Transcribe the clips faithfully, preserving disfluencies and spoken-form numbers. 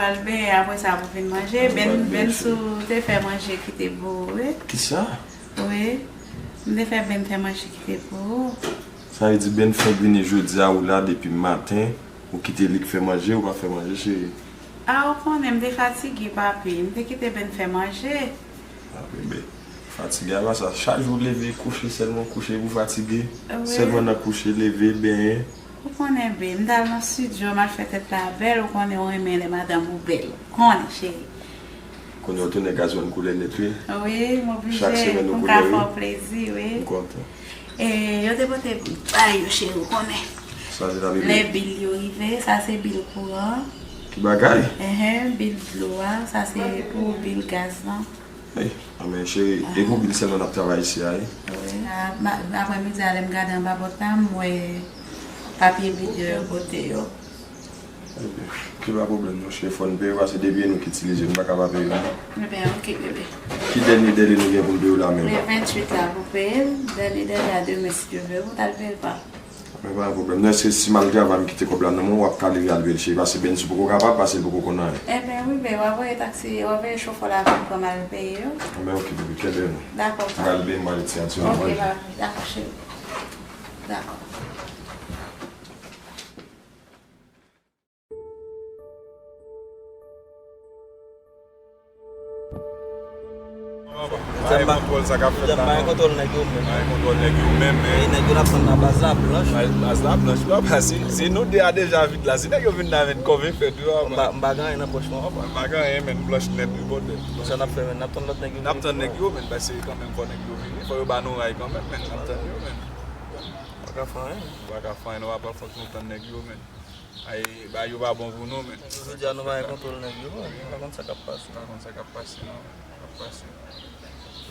Pral benyen, apre sa pou vin manje. Ben, Ben si w te fè manje kite pou ou, wi. Kisa? Wi. M te fè Ben fè manje kite pou ou. Sa vle di Ben fenk vini jodi a, ou la depi maten, ou kite li k fè manje, ou pa fè manje, cheri? A, ou konnen m te fatige, papi. M te kite Ben fè manje. A, bebe. Fatige a pa sa. Chak jou leve, kouche, sèlman kouche pou fatige. Wi. Sèlman nan kouche, leve, benyen. Ou konnen, be, m t al nan estidyo, m al fè tèt la bèl, ou konnen ou renmen lè madanm ou bèl. Ou konnen, cheri. Kounye a ou tounen gazman koulè nèt, wi. Wi, m oblije. Chak semèn ou pou m ka koulè, fè wi. W plezi, wi. M kontan. E, yo te pote bay yo, cheri, ou konnen. Sa se ta bebe? Lè bil yo rive, sa se bil kouran. Ki bagay? Enhen, bil dlo a, sa se pou bil gaz lan. Ey, anben cheri, e pou bil sèlman n ap travay isi a, wi. Wi. A, ma-, aprèmidi a, lè m gade anba pòt la, m wè papye bil yo, yo pote yo. Ebyen, ki pa pwoblèm non, cheri, fò n peye yo, paske depi e nou ki itilize yo, nou pa ka pa peye yo non. Ebyen, oke, bebe. Ki dènye dèle nou gen pou n peye yo la menm? Le venntuit la pou peye l, dènye dèle a demen, si Dye vle, ou t al peye l pa. Men pa gen pwoblèm. Non, èske si m al travay, m kite kòb la nan men w, w ap ka leve al peye l, cheri, paske Ben si poko kapab, paske l poko konn anyen. Enben wi, ben, w a voye taksi, w a voye chofè la vin pran m al peye yo. Enben, oke, bebe, kenbe non. Dakò, pa. M pral peye, m pral retire a ti. Oke, pa. Dakò, cheri. Dakò. Sa m pa kontwòl sa k ap fèt la non. Pa gen kontwòl nèg yo menm. Pa gen kontwòl nèg yo menm, men. E nèg yo n ap tann nan baz la blanch. Baz, baz la blanch, papa. Si, si nou de a deja vit la, si nèg yo vin la, men kòve fèt wi, papa. M pa, m pa gen anyen nan pòch mwen, papa. M pa gen anyen, men blanch nèt wi, brother. Bon, sa n ap fè, men n ap tann lòt nèg yo. N ap tann nèg yo, men, paske kanmenm fò nèg yo vini, fò yo ba nou ray kanmenm, men n ap tann yo, men. Pa ka fè anyen. Pa ka fè anyen, non, papa, fòk nou tann nèg yo, men. Ay, bagay yo pa bon pou nou, men. Jodi a nou pa gen kontwòl nèg yo, men nou pa konn sa k ap pase. Nou pa konn sa k ap pase, non, men. K ap pase.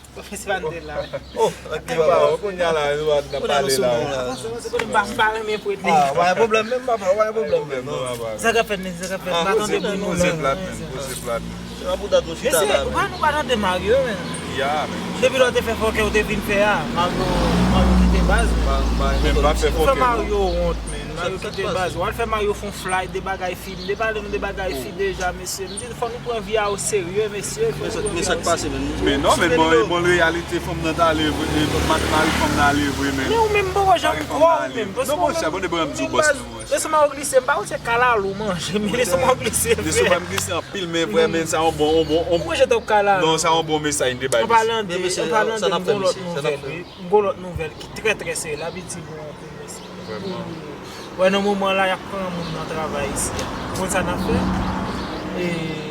Pwofesè Vandel la. Oh, ok, papa. Kounye a la, nou pa nan pale la. Konnen nou sou men la. Konnen m pa, m pa renmen pou etnik. Ah, pa gen pwoblèm menm, papa, pa gen pwoblèm menm, non. Sa k ap fèt, men, sa k ap fèt. Ah, m pa tande bri nou, poze plat, men, poze plat, men. Se pa pou dat nou chita la, men. Mesye, nou pa tande Mario, men. Ya, men. Depi lè w te fè fòkè ou te vin fè a, Mario, Mario kite baz, men. Pa, pa gen kontwòl. Ou fè Mario wont, men. Mario kite baz. W al fè Mario fè yon fly de bagay fi. M te pale nou de bagay fi deja, mesye. M di fò nou pran vi a o serye, mesye. Fò nou pran vi a o serye. Men non, men bon, e bon reyalite fanm nan t ale vre, e mari fanm nan ale vre, men. Men ou menm poko janm kwè ou menm. Non, monchè, bon, de bon, m di w bòs, men, monchè. Leson Mario glise, m pa wè se kalalou manje, men leson Mario glise vre. Leson pa m glise anpil, men vre, men sa yon bon, yon bon, yon... Ou manje twòp kalalou. Non, sa yon bon mesaj m te bay, mesye. An palan de, an palan de, m gon lòt nouvèl, wi. M gon lòt nouvèl ki trè, trè serye. L ap itil nou anpil, mesye. Vrèman. Wè, nan moman la, y ap pran moun nan travay isi a. Ou konn sa n ap fè? E,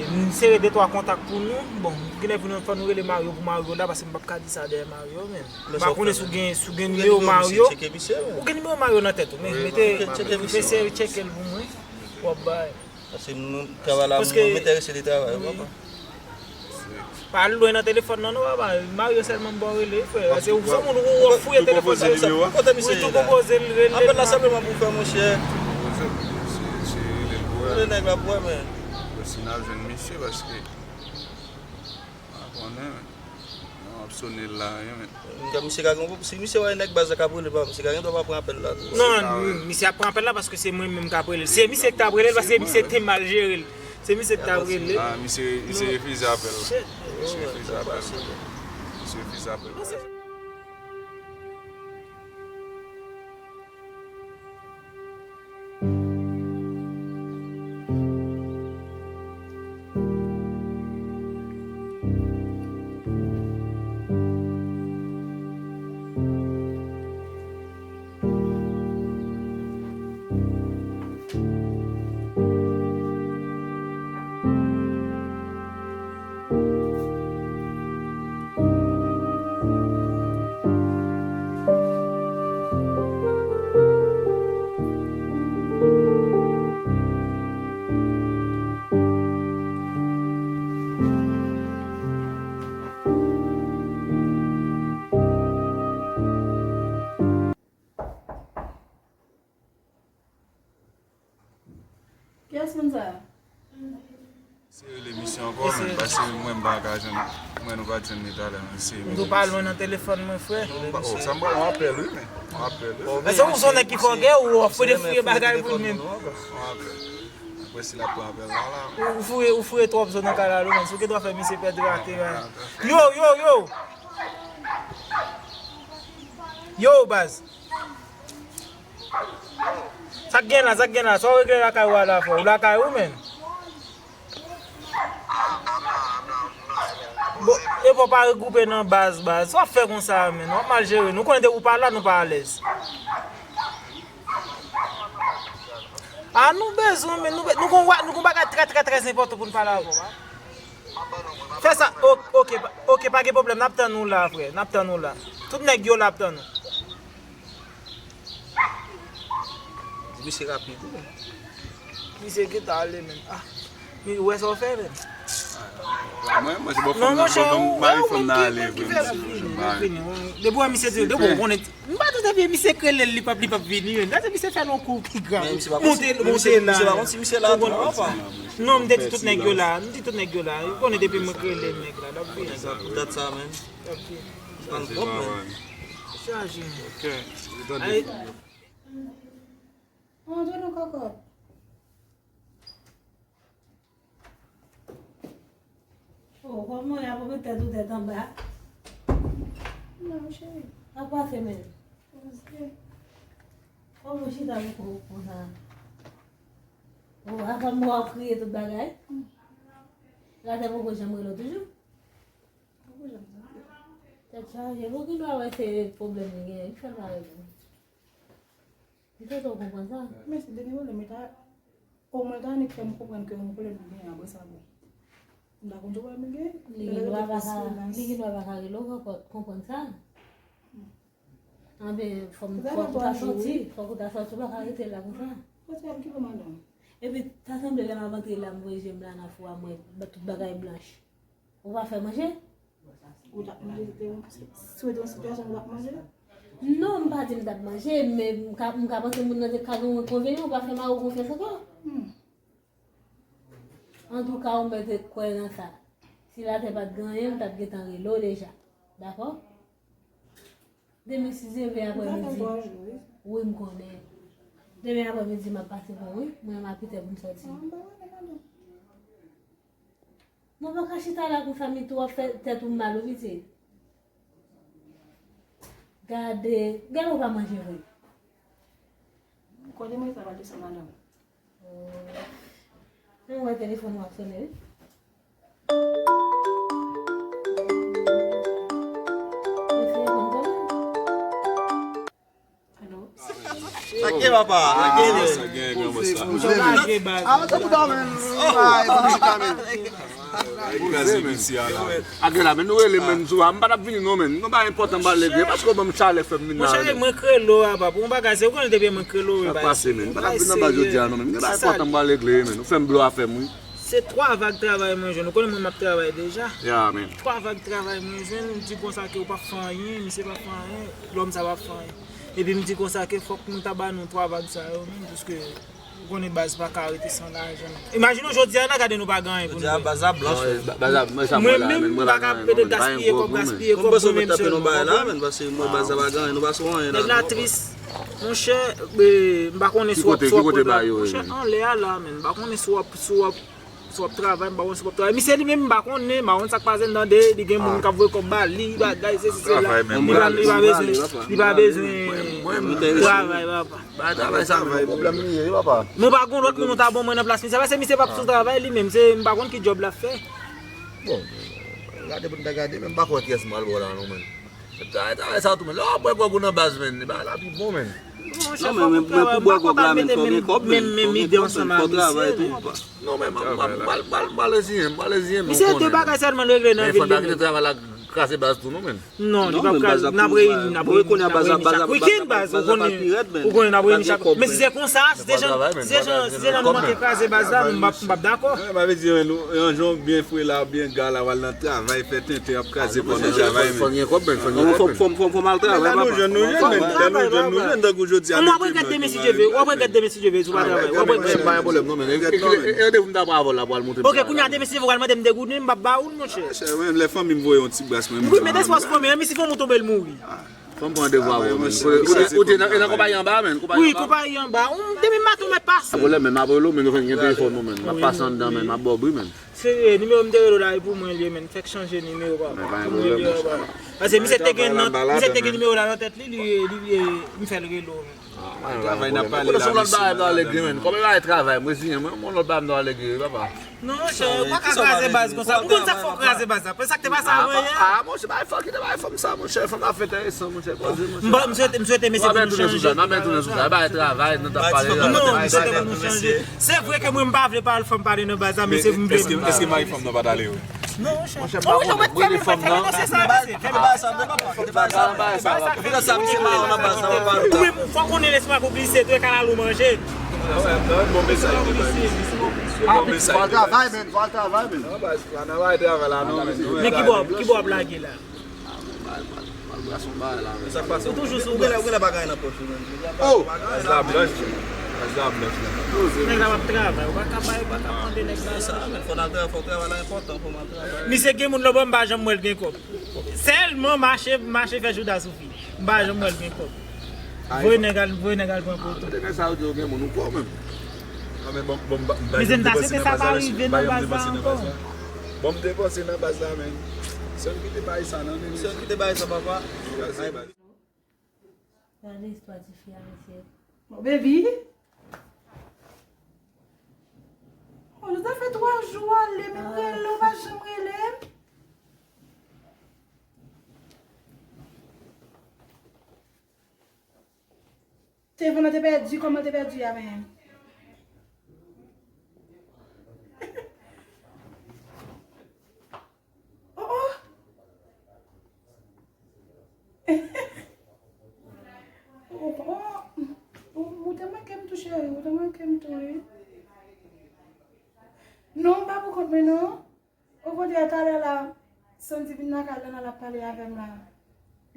m sere de twa kontak pou nou. Bon, genlè pou nou, fò nou rele Mario pou Mario la, paske m p ap ka di sa dèyè Mario, men. M pa konnen si w gen, si w gen nimewo Mario. Ou gen nimewo Mario nan tèt ou, men mete, mesye, tcheke l pou mwen. W ap bay. Paske nou, travay la, m enterese de travay, ou konprann? Pa al lwen nan telefòn nan non, papa. Mario sèlman m ba w rele, frè. Se ou, se moun ou, ou fouye telefòn sa, ou sa. Kote misye ye la? Apèl la senpleman pou fè, monchè. Poze l, se, se rele l pou wè. Rele nèg la pou wè, men. Si n a jwenn misye, paske m pa konnen, men. Non, ap sone l la, wi, men. Misye ka gen, si misye wè nèg baz la k ap rele, pa, misye ka gen dwa pa pran apèl la tou. Non, misye ap pran apèl la paske se mwen menm k ap rele l. Se misye k t ap rele l paske misye te mal jere l. Se misye k t ap rele l. Ah, misye, misye refize apèl la. Misye refize apèl la. Misye refize apèl la. Kiyès moun sa a? Se rele misye ankò, men, paske mwen m pa ka jwenn, mwen nou pa t jwenn li talè, men se rele misye. Ou pa lwen nan telefòn mwen, frè. Oh, sa m pran yon apèl, wi, men. Yon apèl, wi. Men se ou se yon nèg ki fògè, ou ap fouye, fouye bagay pou l menm. Yon apèl. Wè si l ap pran apèl la la. Ou, ou foure, ou foure twòp zo nan kay la, wi, men. Si w gen dwa fè misye pèdi rate, men. Yo, yo, yo! Yo, baz! Sa k gen la, sa k gen la? Sa w regle lakay ou a la, frè? Ou lakay ou, men? Bon, e fò pa regwoupe nan baz, baz. Sa w ap fè konsa, men? W ap mal jere. Nou konnen depi w pa la, nou pa alèz. A, nou bezwen, men nou, nou gon, nou gon bagay trè, trè, trè enpòtan pou n pale avè w, a. Fè sa, o-, oke, pa, oke, pa gen pwoblèm, n ap tann ou la, frè, n ap tann ou la. Tout nèg yo la ap tann ou. Di misye rapid, wi. Misye gentan ale, men. Ah. Ou wè sa w fè, men? Mwen, mwen, se bon, non, fanm nan, monchè, bon, mari fanm nan ale, vre, misye, fini, fini. Depi w wè misye di, depi w konnen, m pa doute, epi misye krele l, li p ap, li p ap vini, men. Gade misye fè l yon kou ki grav. Monte, monte la. Misye pa konn si misye la tou, papa. Non, m te di tout nèg yo la, m di tout nèg yo la. Ou konnen depi mwen krele nèg la, l ap vini. Sa pou dat sa, men. L ap vini. Ann pwòp, men. Chaje. Ok. Ay. Antre non, kòkòt. Oh, kòman y ap mete tèt ou tèt anba? Non, cheri. Apa se men? Poze. Kòman chita pou konsa? Oh, apa mwen ap kriye tout bagay? Latè poko janm rele w toujou? Poko janm rele. Tèt chaje. Bon, ki lwa wè se pwoblèm li genyen? Ki fè l pa rele w? Li fè w konprann sa? Men se dènye pwoblèm, li ta, omwen ta annik fè m konprann ke yon pwoblèm li genyen apre sa, bon. M ta konn tout pwoblèm li genyen. Li gen dwa pa ka, li gen dwa pa ka rele w ankò, konprann sa? Anben, fò m, fòk ou ta sòti, fòk ou ta sòti, ou pa ka rete la konsa. Epi, ta sanble lè m ap antre la, m voye je m la nan fou a, m wè tout bagay blanch. Ou pa fè manje? Ou t ap manje, te yon, si w te yon sitiyasyon ou t ap manje? Non, m pa di m t ap manje, men m ka, m ka panse moun nan te ka gen yon enkonvenyan, ou pa fè mari w konfyans ankò. Hmm. Antouka, ou mèt ret kwè nan sa. Si latè pa t gen anyen, m t ap gentan rele w deja. Dakò? Demen sis, demen aprèmidi. Wi, m konnen. Demen aprèmidi, m ap pase bon, wi. Mwen, m ap kite pou m sòti. Mwen pa ka chita la konsa, Mito, w ap fè tèt ou mal, wi, pitit. Gade, gade ou pa manje vre. Kote mwen sa pa desann madanm? Oh. Mwen wè telefòn ou ap sonnen, wi. Mwen telefòn sonnen. Alo? Sa k gen, papa? Sa k gen? Sa k gen, granmoun sa? Ou lage baz. Ah, sa pou dòmi. Ay, pou chita, men. Ay, kraze mesye a la. Ake la, men nou rele menm jou a. M pa t ap vini non, men. Nou pa enpòtan, m pa regle. Paske w ban m chalè fè m vin la. Monchè, mwen krelo a, papa. Pou yon bagay, se ou konnen depi mwen krelo, men bagay serye. M pa t ap vin anba jodi a non, men. Nou pa enpòtan, m pa regle, men. Nou fè m blo afè m, wi. Se twa vag travay mwen jwenn. Ou konnen mwen m ap travay deja. Ya, men. Twa vag travay mwen jwenn, m di konsa ke ou p ap fè anyen, misye p ap fè anyen, lòm sa p ap fè anyen. Epi m di konsa ke fòk nou ta ba nou twa vag sa yo, men, paske ou konnen baz pa ka rete san lajan. Imajine w jodi a, n a gade nou pa gen anyen pou nou fè. Jodi a, baz la blanch, wi. Mwen menm, m pa ka pede gaspiye kòb, gaspiye kòb mwen menm sèlman, konprann? Paske mwen baz la pa gen anyen, nou pa sou anyen la. Nèg la tris. Monchè, e, m pa konnen si w ap, si w ap pran, monchè, anlè a la, men, m pa konnen si w ap, si w ap, si w ap travay, m pa konnen si w ap travay. Misye li menm, m pa konnen, m pa konn sa k pase anndan de, li gen moun k ap voye kòb ba li, bagay, se si, se la. Li pa, li pa bezwen, li pa bezwen travay, papa. Ba travay sa menm, pwoblèm li ye, wi, papa. Mwen pa gon lòt moun ou ta ban mwen nan plas misye, paske misye p ap sou travay li menm, se, m pa konn ki djòb l ap fè. Bon, gade pou n ta gade, men m pa kwè kiyès m pral ba w la non, men. Travay, travay sa tou, men lè w ap bwè gwòg ou nan baz, men, li pa la pi bon, men. Non, men, men, men pou bwè gwòg la, men, fò gen kòb, men, fò gen kòb, men, fò travay tou, papa. Non, men, m, m, m, m, m, m pa reziyen, m pa reziyen, men ou konnen. Misye de bagay sèlman l regle nan vil li menm. Men fò n ta kite travay la kraze baz tou, non, men. Non, li p ap kraze, n ap reyini, n ap reyini, n ap reyini chak wikenn, baz, ou konnen, ou konnen n ap reyini chak. Men si se konsa, si se jan, si se jan, si se jan nou manke kraze baz la, nou, m p ap, m p ap dakò. Sa vle di, men, nou, yon jan w byen fre la, w byen ga la, w al nan travay, fè tenten, w ap kraze kò nan travay, men. Fò n gen kòb, men, fò n gen kòb, men. Fò, fò, fò, fò m al travay, papa. Lè nou jèn, nou jèn, men, lè nou jèn, nou jèn, tankou jodi a, mete men nou nan. W ap regrèt demen si Dye vle, w ap regrèt demen si Dye vle, si w pa travay, w ap regrèt. Pa gen pwoblèm, non, men. E, e, e, randevou m ta pral avè w la pou al montre m travay. Ok, kounye a demen si Dye vle, w al mande m de goud, wi, m p ap ba ou l, monchè. Monchè, mwen menm, lè fanmi m voye yon ti bras, mwen menm. Wi, men despas fanmi an, men si fanmi w tonbe, l mouri. Fò m pran randevou avè w, men. Ou te, ou te nan, nan konpayi anba, men. Konpayi anba. Wi, konpayi anba. Demen maten, ou mèt pase. Pa pwoblèm, men. M ap rele w, men. Nou fèk gen telefòn nou, men. M ap pase anndan, men. M ap ba w bri, men. Serye, nimewo m te rele w la, e pou mwen l ye, men. Fèk chanje nimewo, papa. Pou mwen l ye, papa. Paske misye te gen nan, misye te gen nimewo la nan tèt li, li, li, li, m fè l rele w, men. Travay n ap pale la, mesye, madanm. Kòman bagay travay, mwen reziyen, mwen, yon lòt bagay m ta alegre, papa. Non, monchè, ou pa ka kraze baz konsa. Ou konn sa k fè w kraze baz la? Sa k te pase avan yè? Ah, monchè, bay fò, kite bay fò m sa, monchè. Fò m ta fè enteresan, monchè. Poze, monchè. M swete, m swete mesye pou nou chanje. N ap tounen sou sa, n ap tounen sou sa. Bay travay, nou t ap pale la. Non, m swete pou nou chanje. Se vre ke mwen, m pa vle pale, fò m pale nan baz la, men se m vle. Èske, èske mari fanm nan pa t ale yo? Non, monchè. Monchè, pa konnen. Mwen, fè m, fè m, fè m, fè m, fè m, fè m, fè m. Ou menm, fò konnen lespwa pou glise, tou e kalalou manje. Bon mesaj, bon mesaj. Fò al travay, men, fò al travay, men. Nan baz la, nan bay travay la, non, men. Men ki bò, ki bò w ap lage la? Ou toujou sou baz. Ou gen lè pa gen nan pòch ou, men. Oh! Baz la blanch, men. Baz la blanch, men. Nèg la p ap travay, ou pa ka bay, ou pa ka mande nèg la lajan. Fò n al travay, fò travay la enpòtan, fò n al travay. Misye gen moun lòbò, m pa janm wè l gen kòb. Sèlman mache, mache fè jouda soufri. M pa janm wè l gen kòb. Voye nèg al, voye nèg al pran poto. Kote nèg sa yo di yo gen moun, ou kwè w menm? Non, men bon, bon, m pa, m pa janm depanse nan baz la, mesye. M pa janm depanse nan baz la. Bon, m depanse nan baz la, men. Sèl ki te bay sa, non, men. Sèl ki te bay sa, papa. Gade istwa tifi a, mesye. Bon, baby. Oh, nou ta fè twa jou ale, men m rele w, pa janm rele m. Telefòn nan te pèdi, kòman l te pèdi a menm? Oh, oh! Oh, oh! Ou, ou te manke m tou, cheri, ou te manke m tou, wi. Non, m pa pou kont mwen, non. Okontrè, talè la, Sandy vin lakay la, l ap pale avè m la.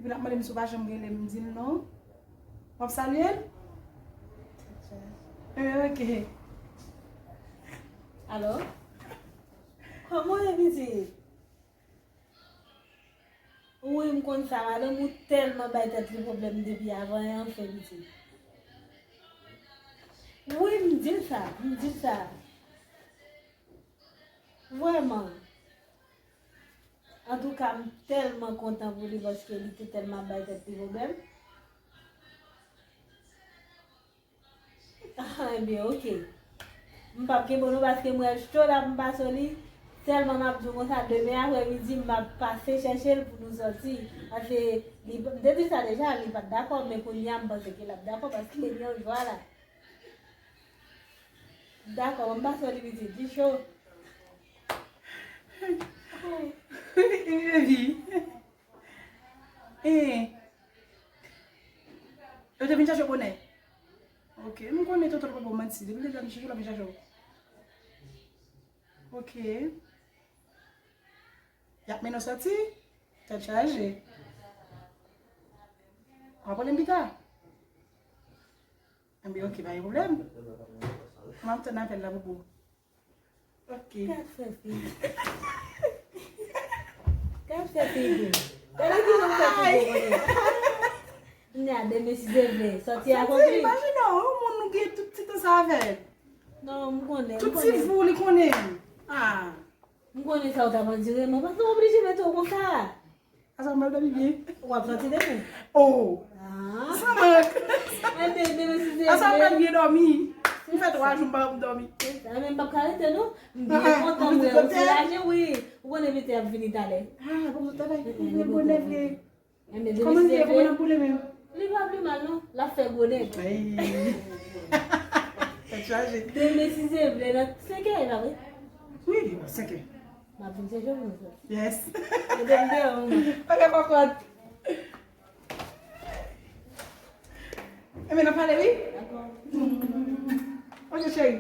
Epi l ap mande m si w pa janm rele m, m di l non. W ap salye l? Eh, ok. Alo? Kòman w ye, pitit? Wi, m konn sa, madanm ou tèlman bay tèt li pwoblèm depi avan e anfen, pitit. Wi, m di l sa, m di l sa. Vrèman. Antouka, m tèlman kontan pou li paske li te tèlman ap bay tèt li pwoblèm. Ah, ebyen, oke. M p ap kenbe w non paske m wè l cho la pou m pase w li. Sèlman m ap di w konsa, demen aprèmidi, m ap pase chèche l pou nou sòti. Paske li, m te di sa deja, li pa t dakò, men kounye a, m panse ke l ap dakò paske li an jwa la. Dakò, m pase w li pitit, li cho. Baby. Eh. Yo te vin chache w bonè. Ok, m konnen tonton pa ba w manti. Depi l te di l ap vin chache w, l ap vin chache w. Ok. Y ap mennen w sòti? Tèt chaje. W ap rele m pita? Enben, ok, pa gen pwoblèm. M ap tann apèl la, bobo. Ok. Gad fè figi. Gad fè figi. Gade kijan m fè figi konnen. Kounye a, demen si Dye vle, sòti a konpli. Imajine w, yon moun nou gen tout ti tan sa avè l. Non, m konnen, m konnen. Tout ti vou, li konnen. Ah. M konnen sa w t ap andire, non, paske w oblije mete w konsa. Asa m pral dòmi byen. W ap sòti demen? Oh! Ah. San mank. Enben, demen si Dye vle. Asa m pral byen dòmi. M fè twa jou m pa janm dòmi. Enben, m p ap ka rete, non. M byen kontan m wè w soulaje, wi. Ou konnen Pete ap vini talè. Ah, bon, travay. Enben, bonè vre. Enben, demen si Dye vle. Kòman l ye? Kòman l ap boule menm? Li pa pi mal, non. L ap fè gwo nèg. Ay. Tèt chaje. Demen si Dye vle, nan senkè, e pa vre? Wi, senkè. M ap vin chèche w pou nou sòti. Yes. Mete m deyò, mwen. Ok, kòkòt. Enben, n ap pale, wi. Dakò. Ok, cheri.